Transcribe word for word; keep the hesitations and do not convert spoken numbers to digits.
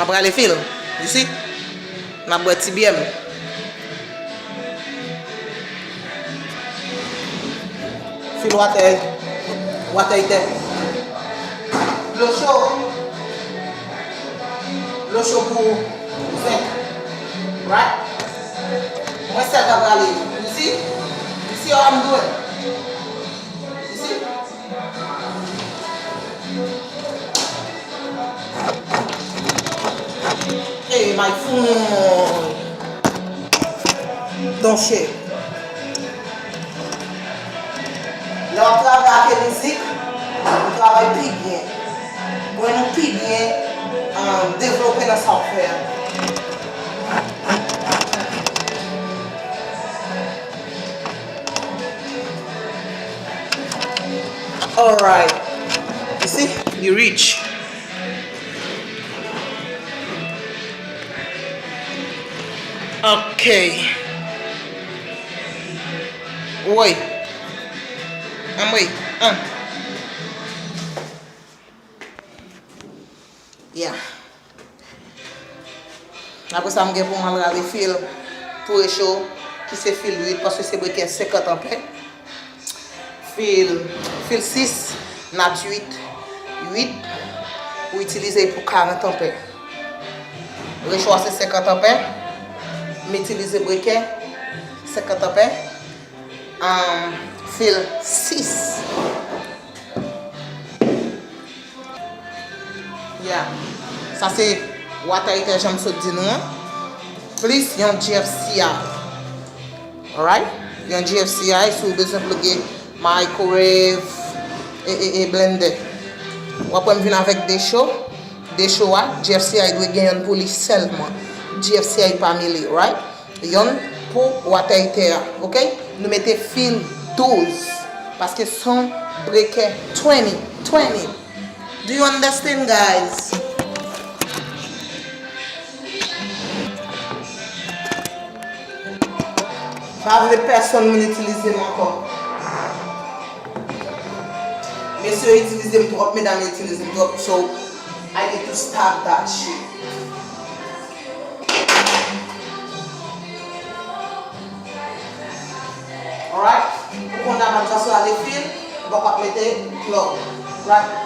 Ap rale fil, you see? N ap bwè ti byè m. Fil watè, watè itè. Dlo cho. Dlo cho pou zenk. Right? Mwen sèl k ap rale. You see? You see how I'm doing? You see? Hey, my phone. Don't share. Lè w ap travay ak mizik, ou travay pi byen. Mwen nou pi byen um, devlope nan sa w fè a. Alright. You see? You reach. Ok. Woy. Anmwey. An. Yeah. Apre sa, m gen pou m al rale fil tou recho, ki se fil uit, paske se breken senkant anpè. Fil, fil sis, nat uit, uit, ou itilize pou karant anpè. Recho a se senkant anpè, m itilize breken senkant anpè. Um, fil sis. Yeah. Sa se water heater jan m sot di nou an. Plis yon G F C I. Alright? Yon G F C I si w bezwen ploge microwave e, e, e blender. W ap wè m vin avèk de cho. De cho a, G F C I dwe gen yonn pou li sèlman. G F C I pa mele, right? Yonn pou water heater a, ok? Nou mete fil douz, paske son breken twenty, twenty. Do you understand, guys? Pa vle pèsonn moun itilize m ankò. Mesye yo itilize m twòp, medam yo itilize m twòp, so I need to stop that shit. Alright? Ou konn la m ap transfere de fil, ou pa p ap mete plug. Right?